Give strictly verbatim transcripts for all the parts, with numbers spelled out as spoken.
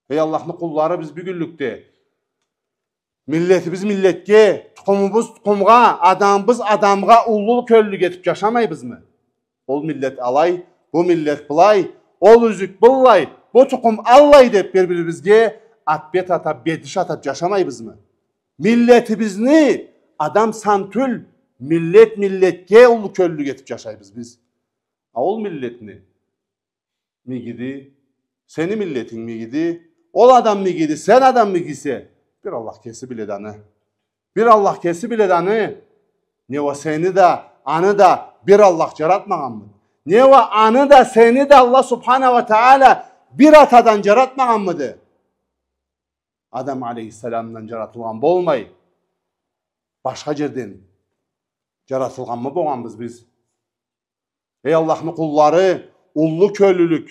Эй Аллахны къуллары, биз бюгюнлюкде миллетибиз миллетге, тукъумубуз тукъумгъа, адамыбыз адамгъа уллу кёллюлюк этиб джашамайбызмы? Ол миллет алай, бу миллет былай, ол юзюк быллай, бу тукъум аллай деб бир-бирибизге ат-бет атаб, бетиш атаб джашамайбызмы? Миллетибизни адам сан тюл, миллет миллетге уллу кёллюлюк этиб джашайбыз биз. А ол миллетни мигиди, сени миллетинг мигиди, ол адам мигиди, сен адам мигисе, бир Аллах кеси биледи аны. Бир Аллах кеси биледи аны. Не уа сени да, аны да бир Аллах джаратмагъанмыды? Не уа аны да, сени да Аллах субханаху уа тагъала бир атадан джаратмагъанмыды? Адам алейхиссаламдан джаратылгъан болмай, башха джерден джаратылгъанмы болгъанбыз биз? Эй Аллахны къуллары, уллу кёллюлюк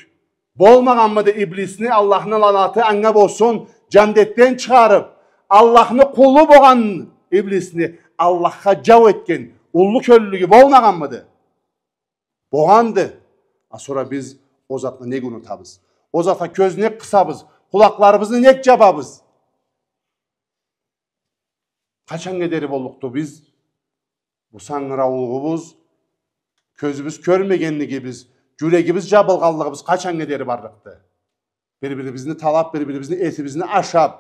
болмагъанмыды Иблисни, Аллахны лаанаты анга болсун, джандетден чыгъарыб, Аллахны къулу болгъан Иблисни Аллахха джау этген уллу кёллюлюгю болмагъанмыды? Болгъанды. А сора биз ол затны нек унутабыз? Ол затха кёз нек къысабыз? Къулакъларыбызны нек джабабыз? Къачаннга дери боллукъду биз бу сангыраулугъубуз, кёзюбюз кёрмегенлигибиз, джюрегибиз джабылгъанлыгъыбыз къачаннга дери барлыкъды? Бир-бирибизни талаб, бир-бирибизни этибизни ашаб,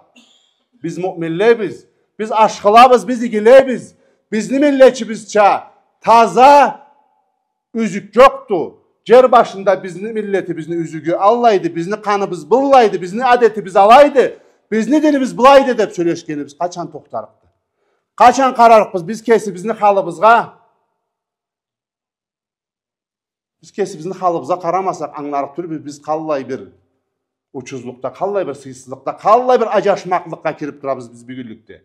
биз муъминлебиз, биз ашхылабыз, биз игилебиз, бизни миллетибизча таза юзюк джокъду. Джер башында бизни миллетибизни юзюгю аллайды, бизни къаныбыз быллайды, бизни адетибиз алайды, бизни динибиз былайды деб сёлешгенибиз къачан тохтарыкъды? Къачан къарарыкъбыз биз кесибизни халыбызгъа? Биз кесибизни халыбызгъа къарамасакъ, ангыларыкъ тюлбюз биз къаллай бир учузлукъда, къаллай бир сыйсызлыкъда, къаллай бир аджашмакълыкъгъа кириб турабыз биз бюгюнлюкде.